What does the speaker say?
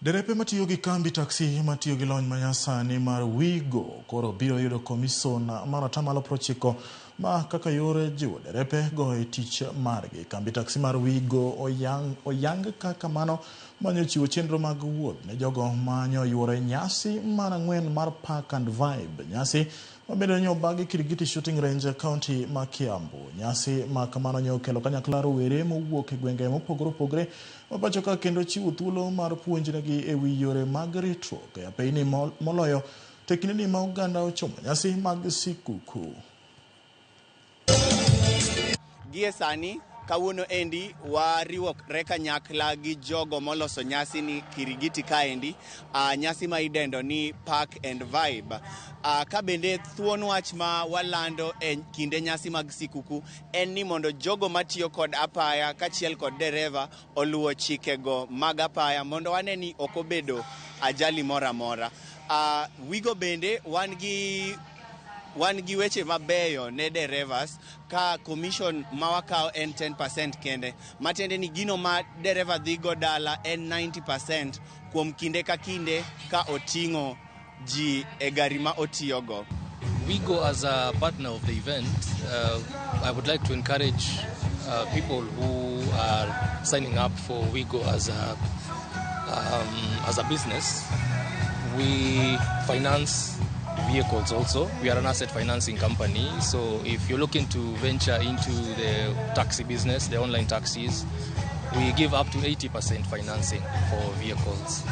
Derepe matiyo gi kambi taksi matiyo gi lony manyasani mar Wigo koro biro yudo komison mar 90% ma kaka yor jiwo derepe go e tich margi. Kambi taksi mar Wigo oyang kaka mano manyo chiwo chenro mag wuoth ne jogo manyo yuoro e nyasi mar 4 mar Park and Vibe. Nyasi mabende nyo obagi Kirigiti Shooting Range, County ma Kiambu. Nyasi ma kamano nyo okelo kanyakla rowere mowuok e gwenge mopogore opogore ma pacho ka kendo chiwo thuolo mar puonjnegi e wi yore mag ritruok e apeyni moloyo to kindeni ma oganda ochomo nyasi mag sikuku. Gie sani kawuono endi wariwore kanyakla gi jogo moloso nyasi ni Kirigiti kaendi, nyasi ma idendo ni Park and Vibe. Ka bende thuon wach ma walando e kinde nyasi mag sikuku en ni mondo jogo matiyo kod apaya kaachiel kod dereva oluwo chikego mag apaya mondo wane ni ok obedo ajali moro amora. Wigo bende wan gi weche mabeyo ne derevas ka commission ma wakawo en 10% kende, matiende ni gino ma dereva dhi go dala en 90% kuom kinde ka kinde ka oting'o ji e gari ma otiyogo. Wigo, as a partner of the event, I would like to encourage people who are signing up for Wigo as a business. We finance vehicles also. We are an asset financing company. So if you're looking to venture into the taxi business, the online taxis, we give up to 80% financing for vehicles.